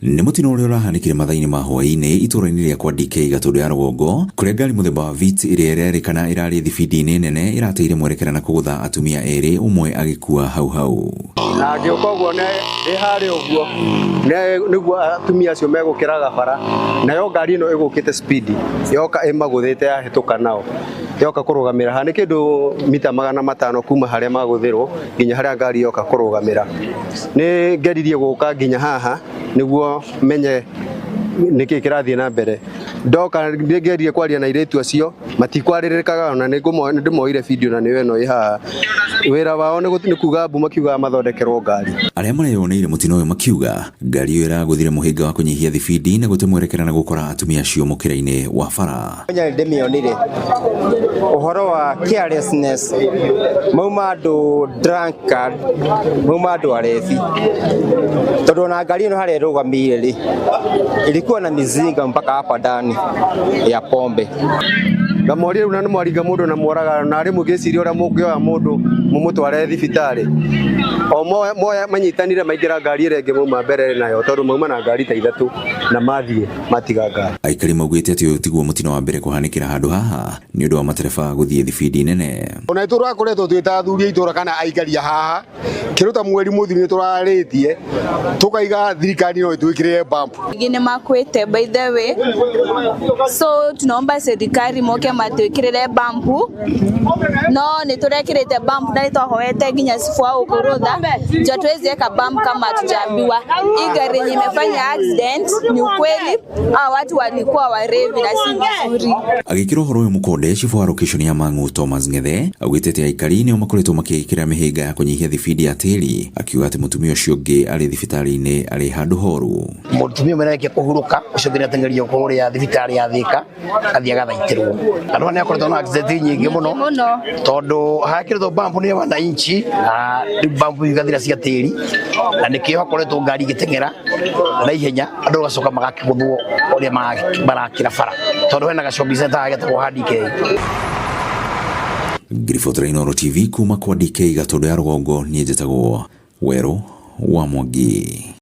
Nĩ mũtino ũrĩa ũrahanĩkire mathaa-inĩ ma hwaĩ-inĩ itũũra-inĩ rĩa kwa DK Gatũndũ ya rũgongo, kũrĩa ngari mũthemba wa Vitz ĩrĩa ĩrerĩkana ĩrarĩ thibindi-inĩ nene ĩrateire mwerekera na kũgũtha atumia erĩ, ũmwe agĩkua hau hau. Na ngĩũka ũguo ndĩ harĩa ũguo nĩguo atumia acio megũkĩraga bara, nayo ngari ĩno ĩgũkĩte speed yoka ĩmagũthĩte yahĩtũka, nao yoka kũrũgamĩra haha. Nĩ kĩndũ mita 500 kuma harĩa magũthĩrwo nginya harĩa ngari yoka kũrũgamĩra. Nĩ ngeririe gũka nginya haha nĩguo menye nĩkĩ kĩrathiĩ na mbere. Ndoka nĩ ngeririe kwaria na airĩtu acio, matikwarĩrĩkaga, ona nĩ ndĩmoire video na nĩyo ĩno ĩ haha. Wĩra wao nĩ kuga mbu, makiugaga mathondekerwo ngari. Arĩa mareyoneire mũtino ũyũ makiuga ngari ĩyo ĩragũthire mũhĩnga wa kũnyihia thibindi na gũte mwerekera na gũkora atumia acio mũkĩra-inĩ wa bara. Nya ndĩmĩonire ũhoro wa carelessness, mauma andũ drunkard, mauma andũ arebi, tondũ ona ngari ĩno harĩa ĩrũgamĩire rĩ, ilikuwa na mizinga mpaka hapa ndani ya pombe. Ngamoria, rĩu na nĩ mwaringa mũndũ na mworaga, na rĩmwe ngĩciria ũrĩa mũngĩoya mũndũ mũmũtware thibitarĩ. O moya manyitanire maingĩra ngari ĩrĩa ĩngĩ mauma mbere nayo, tondũ mauma na ngari ta ithatũ na mathiĩ matiga ngari. Aikari maugĩte atĩ ũyũ tiguo mũtino wa mbere kũhanĩkĩra handũ haha nĩ ũndũ wa matereba gũthiĩ thibindi nene. Ona tũrakoretwo twĩ ta athuri a itũra kana aikari a haha, kĩndũ ta mweri mũthiru nĩ tũrarĩtie tũkaiga thirikari no ĩtwĩkĩrĩre bump. Wengine makwete, by the way, so tunaomba serikali moke matwikirire bampu. No nĩ tũrekĩrĩte bump na nĩ twahoete nginya cibu wa gũkũ rũtha juu hatuwezi weka bump kama hatujaambiwa. Hii gari yenye imefanya accident, ni ukweli hawa watu walikuwa warevi na si vizuri. Agĩkĩra ũhoro ũyũ mũkonde, cibũ wa location ya Mang'u Thomas Ng'ethe augĩte atĩ aikari nĩo makoretwo makĩĩkĩra mĩhĩnga ya kũnyihia thibindi ya tĩri, akiuga atĩ mũtumia ũcio ũngĩ arĩ thibitarĩ-inĩ arĩ handũ horu. Mũtumia ũmwe nĩarĩkia kũhurũka, ũcio ũngĩ nĩateng'erio kũrĩa thibitarĩ ya Thĩka, athiĩ agathaitĩrwo. Andũ aya nĩakoretwo na accident nyingĩ mũno, tondũ hakĩrĩtwo bump nĩ wananchi na rĩu bump igathira cia tĩri, na nĩkĩo hakoretwo ngari igĩteng'era na ihenya, andũ magacoka magakĩgũthwo ũrĩa marakĩra bara, tondũ hena ga shopping center getagwo Hadi K. Ngiribotera Inooro TV kuma kwa DK Gatũndũ ya rũgongo, niĩ njĩtagwo Werũ wa Mwangi.